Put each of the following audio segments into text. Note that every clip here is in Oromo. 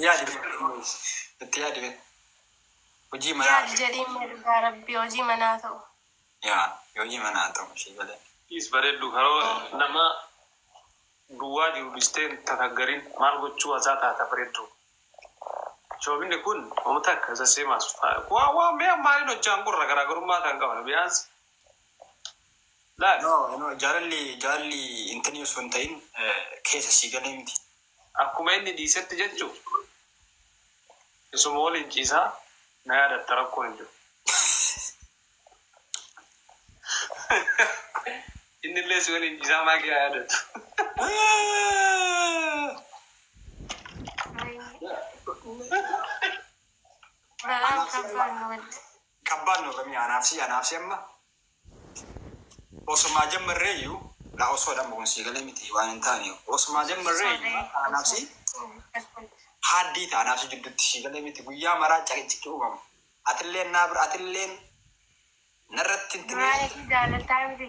Yaadi mee. Itti yaadi mee. Hojii manaa. Yaadi jedhiin mee dhugaa rabbii hojii manaa ta'u. Yaa hojii manaa ta'u ishee galee. Is bareeddu karoo nama duwwaa jiru dhistee tataggarin maal gochuu asaa taata bareeddu. Shoobinni kun uummata akka isa seemaas waa waa mee maaliin hojjaan gurra garaagarummaa kan qaban biyaans. Laal No, no, jaalalli jaalalli intanii osoo hin ta'in keessa sii galee miti. Akkuma inni dhiisetti jechuu isuma waliin ciisaa na yaadatta rakkoon hin jiru. Inni illee si waliin ciisaa maakii haa yaadatu. Balaan kabbaan nu waliin. Kabbaan nu gamii anaaf si amma osumaa jammarreeyyuu laa osoo dhamma kun sii galee miti waan hin taane osumaa jammarreeyyuu anaaf si haaddii ta'a anaaf si jidduutti sii galee miti guyyaa maraa caqicciqi uumama. Atilleen naa bira atilleen narratti hin Duraan isii jaalattaa miti.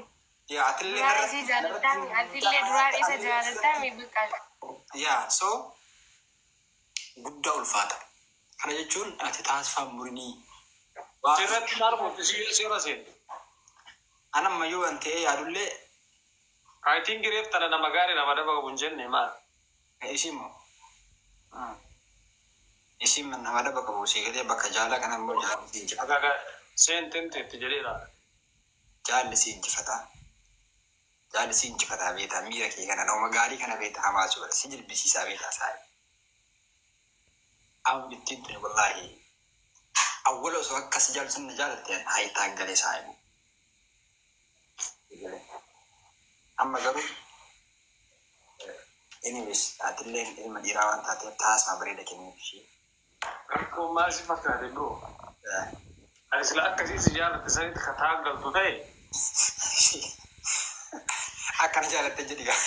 Yaa atilleen Duraan isii jaalattaa miti. Atillee duraan isa jaalattaa miti biqala. Yaa so guddaa ulfaata. Kana jechuun ati taasifaa murinii. Sirratti maal gootu seera seente. Anamma yoo an ta'ee yaadullee I think reef tana nama gaarii nama daba qabu hin jenne maal? Ishii moo? Ishiin nama daba qabu sii galee bakka jaala kana immoo jaalli si injifata. Akka seenteen teetti jedheera. Jaalli si injifataa. Jaalli si injifataa beektaa miira kee kana nama gaarii kana beektaa hamaa si godha si jilbisiisaa beektaa saayii. Amma ittiin tuni wallaahi awwala osoo akkas jaallu na jaalatte haa taaggalee saayibu. Amma garuu anyways atilleen ilma dhiiraa waan taateef taasima bareeda kennuuf ishee. Rakkoon maal si fakkaate bro? Ani sila akkasii si jaalatte sanitti ka taaggaltu ta'e. Akkana jaalatte jedhi gaa.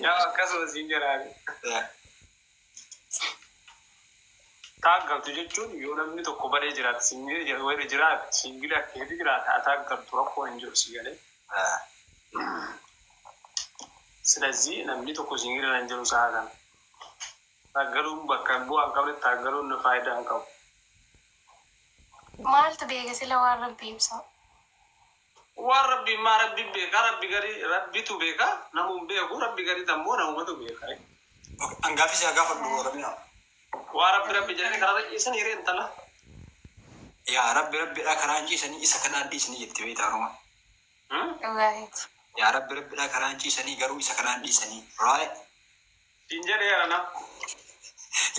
Yaa akkasuma siin jedhaani. Taaggaltu jechuun yoo namni tokko badee jiraate single warri jiraate single akka hedduu jiraate haa taaggaltu rakkoon hin jiru si galee. ስለዚህ namni tokko single hin jiru sa'a kana. Taaggaluun bakka bu'aa hin qabne taaggaluun faayidaa hin qabu. Maaltu beeka sila waan rabbi ibsa. Waan rabbi maa rabbi beeka rabbi gari rabbitu beeka namu hin beeku rabbi gari ammoo namumatu beeka. Angaafi si haa gaafadhu Oromiyaa. Waa rabbi rabbi jedhanii karaa ciisan hiree intala. Yaa rabbi rabbiidhaa karaan ciisanii isa kanaan dhiisanii jetti beektaa Oromoo. Dhugaatii. Yaa rabbi rabbiidhaa karaan ciisanii garuu isa kanaan dhiisanii. Right? Siin jedheera na.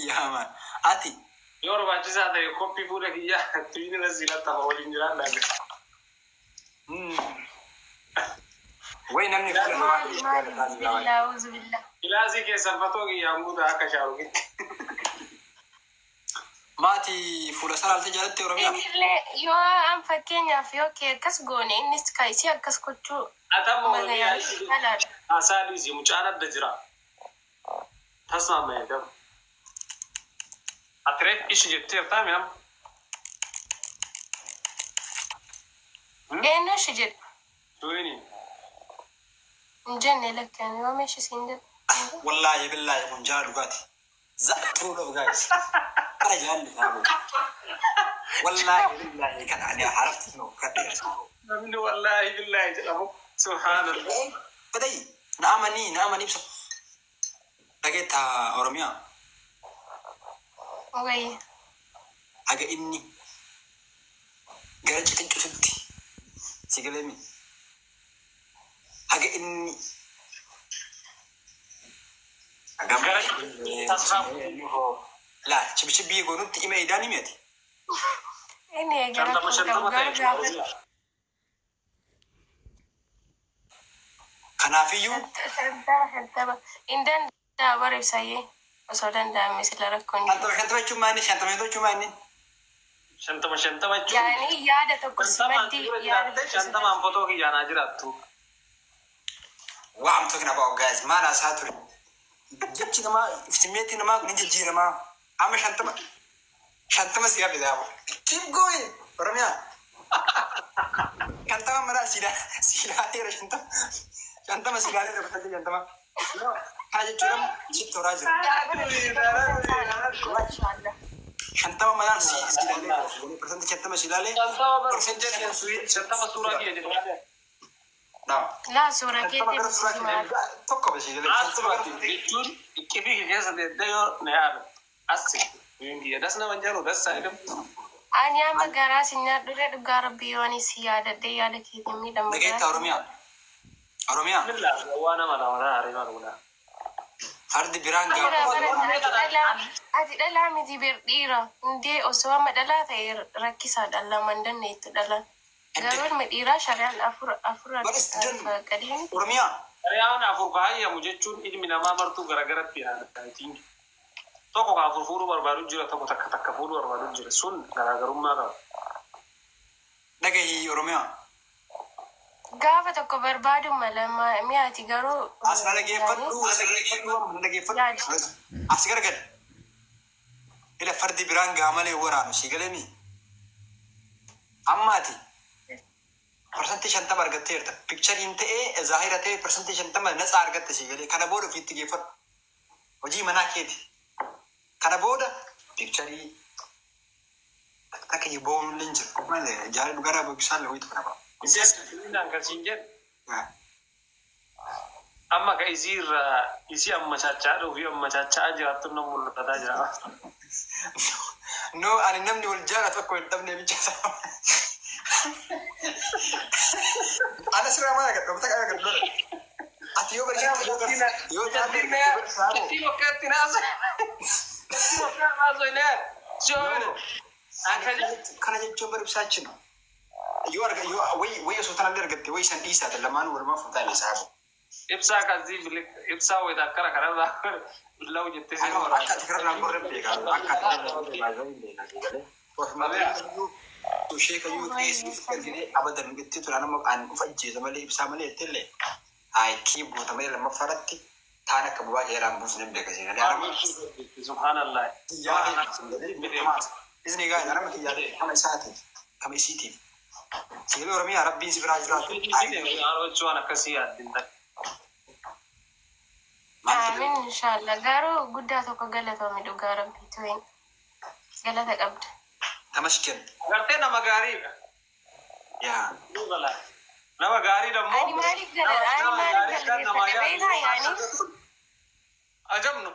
Yaa maan. Ati Yoo barbaachisaa ta'e koppii fuula kiyyaa tuyni irra si lattafa waliin jiraadhaa. Wayi namni fuula namaa Maali maali bismillah auzubillah. Kilaasii keessan fatoo kiyyaan guutaa akka shaarukitti. Maati fuula isaa laaltee jaalatte Oromiyaa? Innillee yoo an fakkeenyaaf yoo kee akkas goone innis ka isii akkas gochuu Atamma mala Oromiyaa yaadu halaadha. Haasaa dhiisi mucaan adda jira. Tasmaamma eegamu. Ati reef ishi jetteertaa mi amma? Eenyu ishi jedhu? Duwini. Hin jenne lakkaan yoo meesha siin jedhu. Wallaahi billaahi kun jaala dhugaati. The true love guys. Kana jaalli saabu. Wallaahi billaahi kana ani harafti no kadheera. Namni wallaahi billaahi jedhamu subhaanallah. Badai na amanii na amanii ibsa. Dhageetta Oromiyaa Wayi. Haga inni gara ciqilcututti si galemi haga inni Gara laa chibchibbii goonutti ima idaan himeti. Inni eegala 50 kun 50 gargaar ta'e. gaafa Kanaafiyyuu 50 50 hin danda'a bara ibsayyee osoo danda'ame sila rakkoon jiru. 50 50 jechuun maali? 50 50 jechuun maali? 50 50 jechuun Yaani yaada tokko si 50n maddii bira yaada jiraatte tokko si 50n fotoo kiyyaanaa jiraattu. What I'm talking about guys, maal haasaa ture? Jechi namaa simmeetti namaa kun hin jijjiiramaa. Amma 50 50 si hafe daaba. Keep going! Oromiyaa. 50 maraa siilaaleera 50 50 siilaaleera bakka 50. Kana jechuun sitti horaa jira. 50 manaan si ilaalee, 50% si ilaalee. 50 suuraa kiyya jedhu. Laa, suura 50 gara suuraa keetiin maal? kiyya tokko ba si ilaalee. 50 gara Jechuun iqqifii kee keessa deemtee yoo na yaadu as kiyya das nama jedhu das saayidam. Ani amma garaa si nyaadhuree, dhugaa rabbii, yoo ani si yaadadhee yaada keetiin miidhamu. Dhageettaa, Oromiyaa? Oromiyaa. Waa nama lama ta'a maal godhaa. Fardi biraan gaafa. Ati dhalaa miti bir, dhiira. Indee osoo amma dhalaa ta'e rakkisaadha, lama hin dandeettu dhalaan. Garuu ilmi dhiiraa shari'aan afur afur Baris dan- qadiin. Oromiyaa. Shari'aan afur ka hayyamu jechuun ilmi namaa martuu garagaratti yaada. Tokko ka afur fuudhuu barbaadu jira, tokko takka takka fuudhuu barbaadu jira. Sun garaagarummaa qaba. Dhagahii, Oromiyaa. Gaafa tokko barbaadu mala mi'aati garuu. As na dhageeffadhu, na dhageeffadhu, na dhageeffadhu. As gargari. Ila, fardi biraan gaa malee waraanu si galeemi. Amma ati 50% argatteerta. Pictureiin ta'ee zaahira ta'ee 50% natsaa argatte si galee. Kana booda ofiitti geeffadhu. Hojii manaa keeti. Kana booda picture takka boonu illee hin jiru. Malee jaalala dhugaraa beeksisaan lawwiitu kana ba'a. Isaan kan siin jedhu amma ka isii irraa isii ammachaachaa dhufi ammachaachaa jiraattu nama mul'ataa jira. No, ani namni wal jaalatu akka wal dhabne bicha isaa. Ana sirraa maal agarra? Dhokta agarra. Ati yoo barsiifte yoo garsiifte yoo taate barsiifte. Itti bakka naasa. Itti bakka naasa illee. Si'oomine. Kana jechuun baribsaachinu. Yoo arga yoo wayi osoo tanallee argatte wayi san dhiisaate, lamaan walumaa fuutaan isaa hafu. Ibsaa kasii ibsaa wayita akkana kanarraa lau jettee seenuu Akka ati karaan qorre beekaa. Akka ati karaan qorre beekaa. Ishee kayyuu dhiyeessii argine abadan itti turan, amma an of ajjeesa malee ibsaa malee jettillee haayikii goota malee lammaffaa irratti taan akka bobaa keeraan buusne beeka seenalee arama. Subhaanallah. Izni gaa nama kiyyaa kama isaatiif kama isiitiif. Sigilee Oromiyaa, Rabbiin si biraa jiraatu. Waan akkasii yaaddin ta'e. Aamin, inshallah. Garuu guddaa tokko galatoomi, dhugaa rabbii tuhin. Galata qabda. Tamashken. Agartee, nama gaariidha. Yaa. Nama gaariidha immoo. Ani maaliif galata? Ani maaliif galateeffadhe beektaa yaani? Ajabnu.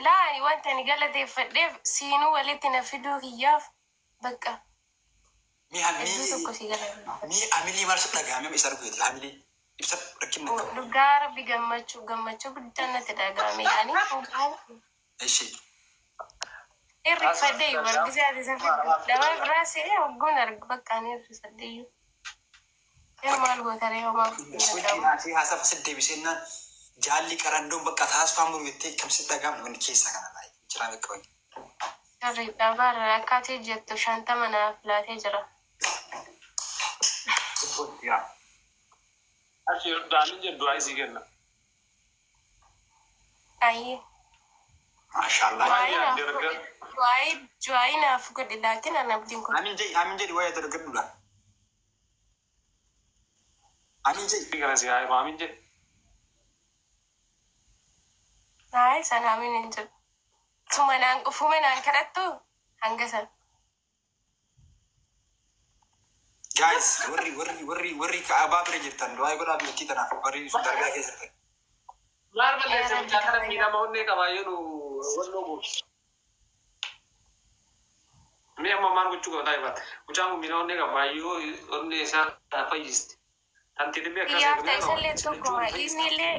Laa, ani wanta ani galateeffadheef siinuu walitti na fiduu kiyyaaf bakka Mi hedduu tokko si galateeffadhe. Mi amilii maal si dhagahame isa arguuti amilii ibsa rakkinna qabu. Dhugaa rabbi, gammachuu gammachuu guddaan natti dhagahame yaani. Ishi. Irrifadhe iyyuu bargisee ati isa fiddu. Nama biraa si'ee hogguun argu bakka ani irrifadhe iyyuu. Yoo maal gootaree homaa Sochii naasii haasafa si deebisennaan jaalli qarandoon bakka taasifaa muru jettee kamsi dhagahamne wanni keessaa kana laayee jiraa bakka wayii. Sirriidha, bara akkaatii jettu 50 naaf laatee jira. Yaa. Achi daanin jedhu du'aa isii kenna. Ayyee. Maashaallah. Du'aayi naaf godhi, laakiin ana abdiin kun. Amin jedhi, amin jedhi, waa'ee dargadhuudha. Amin jedhi. Kana si haa maamin jedhe. Ayi, sana amin hin jedhu. Suma naan ufuma naan kadhattu hanga sana. Guys, warri kaabaa bira jirtan du'aa godhaa biyyattii tanaaf, warri dargaa keessa jirtan. Maal balleessa mucaa kana? Miidhama onnee qabaa jedhu walloo gooti. Mee amma maal gochuu qaba taa'ee baata? Mucaan kun miidhama onnee qabaa yoo onnee isaa fayyisti. Tanti dhibee akkas Kiyyaaf ta'e isallee tokkuma innillee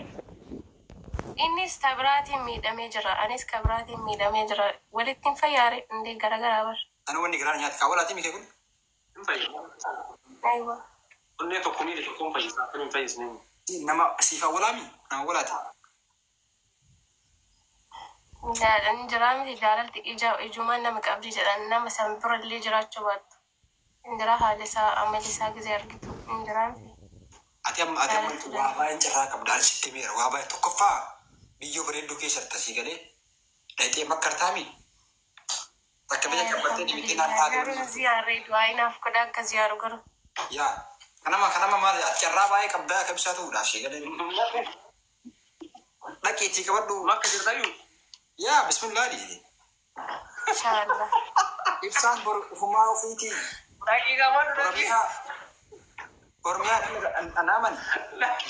innis tabiraatiin miidhamee jira, anis kabiraatiin miidhamee jira, walitti hin fayyaare indee garagaraa bar. Ana wanni garaan nyaata kaawwalaati mike kun. Hin fayyisa. Aywa. Onnee tokko miidhe tokko hin fayyisa. Akkam hin fayyisne? Nama siif awwalaami nama awwalaati. Jaalan jiraa miti, jaalalti ija ijumaan nama qabdi jedhan, nama san birallee jiraachuu baattu. Injiraa haala isaa amala isaa gisee argitu injiraa miti. Ati amma waa baay'een carraa qabda, ani sitti miira waa baay'ee. Tokkoffaa, biyyoo bareedduu keessa tasii galee dhaqxee makkartaami. Bakka biyya qabbattee dhibitee naan taate. Garuu ziyaarree du'aa naaf godha akka ziyaaru garuu. Yaa, kanama maal, ati carraa baay'ee qabdaa akka ibsaa ta'uudhaaf si galee. Dhaqiitii qabadhu. Makka jirtayyuu. Yaa bismillah dhiisi. Inshaallah. Ibsaan bor ufumaa ofiitii. Dhaqii qabadhu dhaqii. Oromiyaa. Oromiyaa anaaman.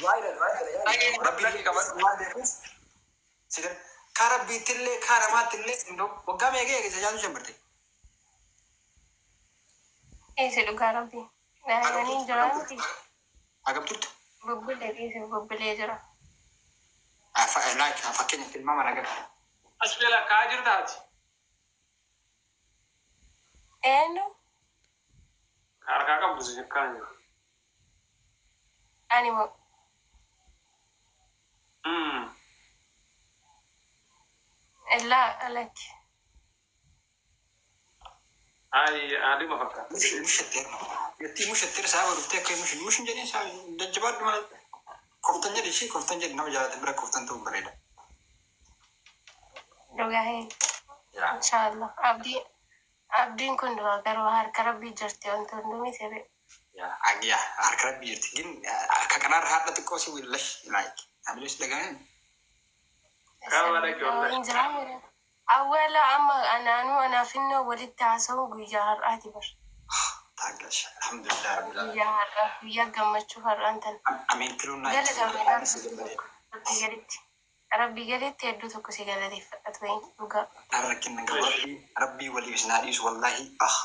Waayidha waayidha. Rabbiin qabadhu waan beekuuf. Sidan kaa rabbiittillee kaa namaattillee waggaa meeqa eegisa jaatu shambarte. Eessi dhugaa rabbi. Naannoo jira miti. Hagam turte? Bubbulee dhiisi bubbulee jira. Like fakkeenya tilmaama nagaa. As beela kaa jirtaati. Eenyu? Harkaa qabdu si akkaan jiru. Ani moo illaa alatti. Ay, adima fakkaata. Mushatteer. Yattii mushatteer saaba dhuftee akka mushin mushin jedhee saaba jajjabaadhu malee. Koftan jedhi ishii koftan jedhi nama jaalatan bira koftan ta'uu bareeda. Dhugaa hin. Yaa. Inshaallah. Abdii abdiin kun dura garuu harka rabbii jirti wanti hundumii siree. Yaa yaa harka rabbii jirti. Gin akka kanaarra haadha xiqqoo si willash like. Amilis dhaga'an. Qaama dhaqee wallahi. Hin jiraa mire. Awwaala amma anaanuu anaafinnoo walitti haasa'u guyyaa har'aati bar. Taaggash. Alhamdulillah rabbil alamin. Guyyaa har'aa guyyaa gammachuu har'aan tan. Amiin tiruun naa. Gala gammachuu rabbii galitti. Rabbii galitti hedduu tokko si galateeffadha ture dhugaa. Rakkinna qabu rabbii rabbii waliif isin haa dhiisu wallahi. Ah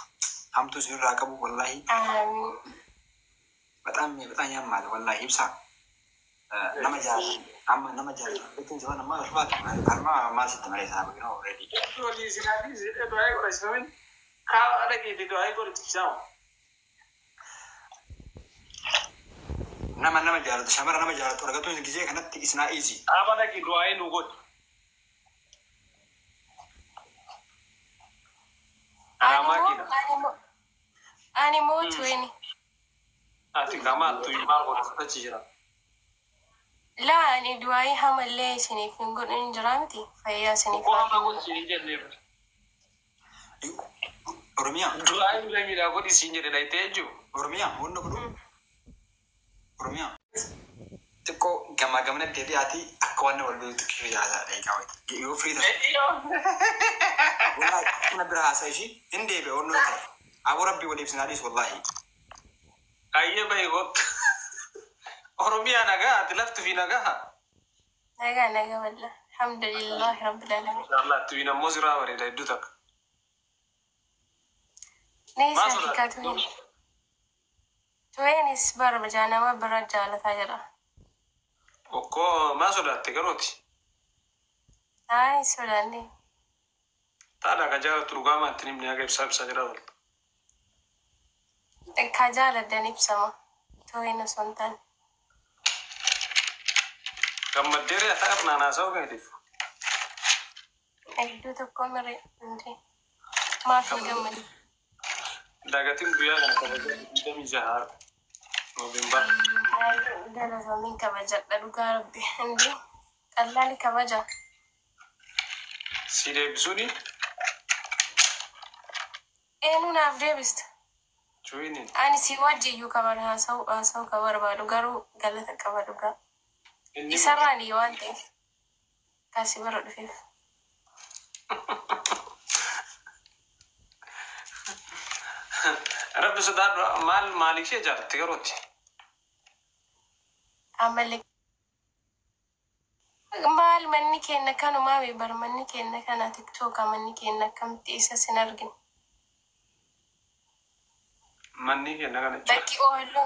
hamtuu isinirraa qabu wallahi. Amiin. በጣም በጣም ያማል ወላሂ ibsa nama jaalatu amma nama jaalatu beekin zaman amma ulfaatu harma maal sitti malee isaa you know already. Walii si dhabii si du'aa godha sifamin. Kaa dhaqiitii du'aa godhachiisaa. Nama nama jaalatu shamara nama jaalatu argatuun gisee kanatti isnaa easy. Qaama dhaqii du'aa nu godhi. Alaamaa keedha. Ani moo tuweni. Ati kamaa tuyi maal godhatu achi jira. Laa ani du'aayii hamallee isiniif hin godhin jira miti fayyaa isiniif Koo haa hama kennu. godhi siin jennee. Oromiyaa Du'aa lamiidhaa godhi siin jedhe dhayitee jechuudha. Oromiyaa wanna godhu Oromiyaa xiqqoo gamaa gamana deebi'aatii akka waan wal beektu kifii haasaa dhayiqaa wayi yoo firii ta'e wallahi akkana bira haasaa ishii hin deebi'a onnoo ta'e aboo rabbii waliif isin haa dhiisu wallahi. Ayyee bahi kottu. Oromiyaa nagaa ati lafti fi nagaa. Nagaa nagaa walla. Alhamdulillahi rabbil alamin. Inshallah tuyin ammoo siraa bareeda hedduu takka. Ni Maal isa hiikaa sodaata? tuweni. Tuwenis bara nama bira jaalataa jira. Okkoo maal sodaatte garooti? Ay sodaanne. Taadha ka jaalattu dhugaa maatti himni haga ibsaa ibsaa jira walta. Ka jaaladdan ibsama. Tuwen osoo hin taane. Gammaddeeree haa ta'an haasa'uu keetiif. Hedduu tokko mire hundi. Maaf hin gammadu? Dagatiin guyyaa kana kabaja 26 Noovembar. Galatoomiin kabajadha dhugaa rabbi. Hundi qallaali kabaja. Si deebisuuni Eenyu naaf deebista? cuwiniin. Ani si wajji iyyuu kabar haasa'u haasa'u ka barbaadu garuu galata qaba dhugaa. Inni Isarraan waan ta'eef kaasi bira dhufeef. Rabbi sodaadhu maal maaliif ishee jaalatte garooti? Ammallee maal manni keenya kanumaa bar manni keenya kana tiktooka manni keenya akkamitti isa sin argine. Manni keenya kana jechuudha. Bakki oollu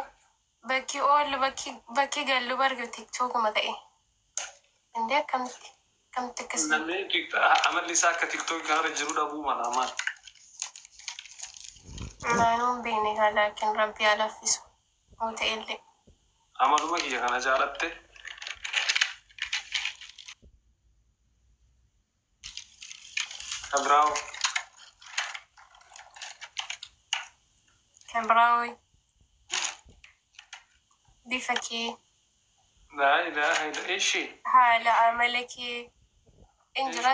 bakki oollu bakki bakki gallu barga tiktookuma ta'e. Indee akkamitti akkamitti akkasii. Namni amalli isaa akka tiktookii kanarra jiru dhabuu mala maal? Naannoon beekne kaa laakiin rabbi haa laaffisu. Moo ta'ellee. Amaluma kiyya kana jaalatte. Kan biraa hoo? Kan biraa hoo? Bifa kee. Laa ilaaha illa ishii. Haala amala kee. Injira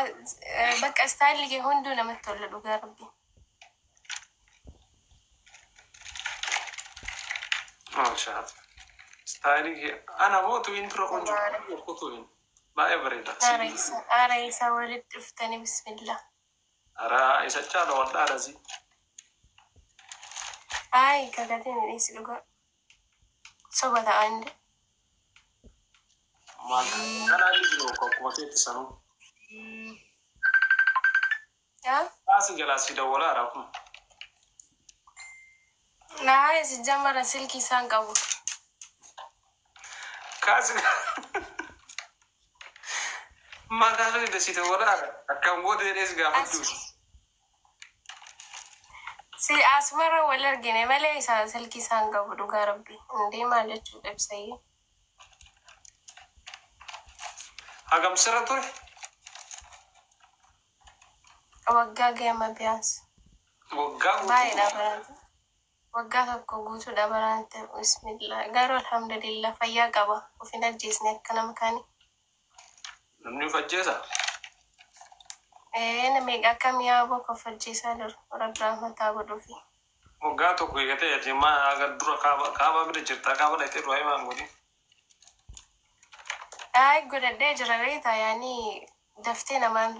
bakka istaayilli kee hunduu namatti tola dhugaa rabbi. Maashaallah. Istaayilii kee ana moo tuyin tura qonjo tuyin. Baay'ee bareeda. Haara isaa walitti dhuftanii bismillah. Hara isa caala wal'aadha si. Ay, kakateen dhiisi dhugaa. Soba ta'an. Maal kanaa jiru akkuma keetti sanuu. Yaa? Kaasi jalaa si dawwalaadha kun. Naa si jamara silkii isaan qabu. Kaasi maal kaasuu si dawwalaadha. Akkam goote jedhee si gaafachuu. Si asumara wal argine malee isa silkii isaan qabu dhugaa rabbi. Indee maal jechuudha ibsayyee. Hagam sirra ture? Waggaa gama biyaans. Waggaa guutuu. Baay'eedha barante. Waggaa tokko guutuudha barante. Bismillah. Garuu alhamdulillah fayyaa qaba. Of hin ajjeesne akka nama kaanii. Namni of ajjeesa? Ee nama akkam yaaboo of ajjeesaa jiru. Rabbi rahmataa godhuufi. Waggaa tokko eegatee ati maa haga dura kaaba kaaba bira jirta kaaba dhaqxee du'aa himaan godhi. Ay godhadhee jira beektaa yaani daftee namaan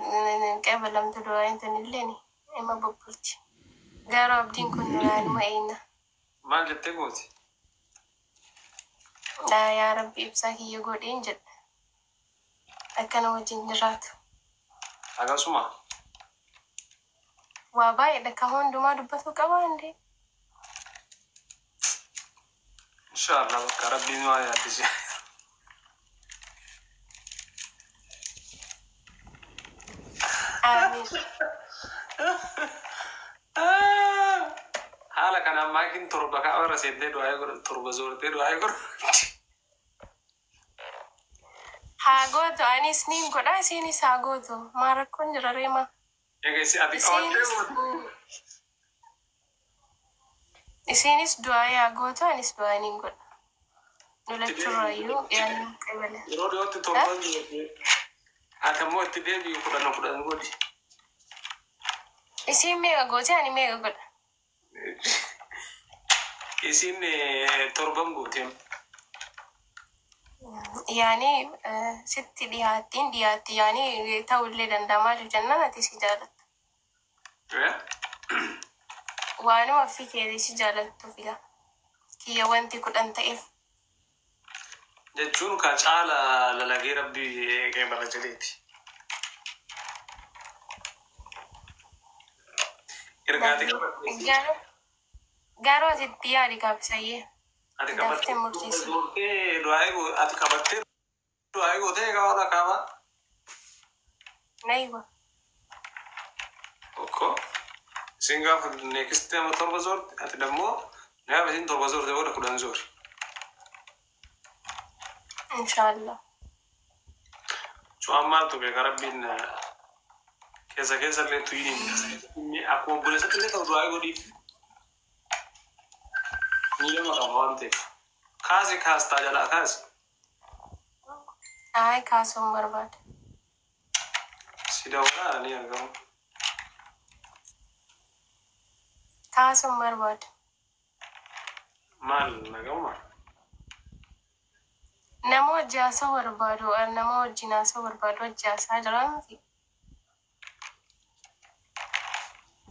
qabalamtu du'aa hin illeen ima bubbulti. Garuu abdiin kun yaanuma eenna. Maal jettee gooti? Yaa Rabbi ibsaa kiyya godheen jedha. Akkana wajjin jiraatu. Akkasuma. Waa baay'eedha ka hundumaa dubbatu qaba indee. Inshaallah bakka rabbiin waa yaaddise. Amiin. Haala kanaan maakiin torba kaaba irra seentee du'aa godhu torba zoortee du'aa godhu. Haa gootu anis niin godha isiinis haa gootu. Maa rakkoon jira reema. Egaa isi ati qabattee goote. Isiinis du'aa yaa gootu anis du'aa niin godha. Nu lachurraayyuu yaanni qabala. Yeroo dhiyootti torban zoortee. Ati ammoo itti deebi'u kudhan kudhan godhi. Isiin meeqa goote ani meeqa godha? Isiin torban gooteem. Yaani sitti dhiyaattiin dhiyaatti yaani ta'ullee danda'a maaliif jennaan ati si jaalatta. Waanuma ofii keetii si jaalattu fila. Kiyya wanti kudhan ta'eef. Jechuun ka caala lalagee rabbi qeebala jedheeti. Ergaati qabattee. Garuu asitti yaadi kaabsayyee. Ati Daftee qabattee murteessi. gootee du'aa ati qabattee du'aa gootee kaaba kaaba. Naiwa. Tokko isin gaafa neekist nama torba zoorte ati dammoo gaafa isin torba zoorte booda kudhan zoori. Inshaallah. Cu'aan maaltu beeka rabbiin keessa keessa illee tuyin akkuma obboleessatti illee ta'u du'aa godhiif. Miidhama qaba waan ta'eef. Kaasi kaastaa jalaa kaasi. Ay kaasuun barbaada. Si dawwalaa ni argamu. Kaasuun barbaada. Maal nagama? Nama wajji haasa'uu barbaadu nama wajjin haasa'uu barbaadu wajji haasa'aa jira miti.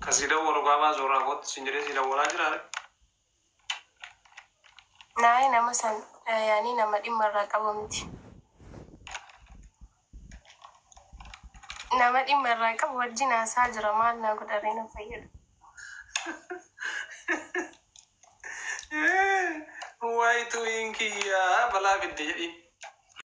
Ka si dawwalu gaafaa zoraa kootti sin jedhee si dawwalaa jira. Naayii nama san yaani nama dhimma irraa qabu miti. Nama dhimma irraa qabu wajjin haasa'aa jira maal naa godharee na fayyadu. Waayituu hin kiyyaa balaa fidde jedhiin.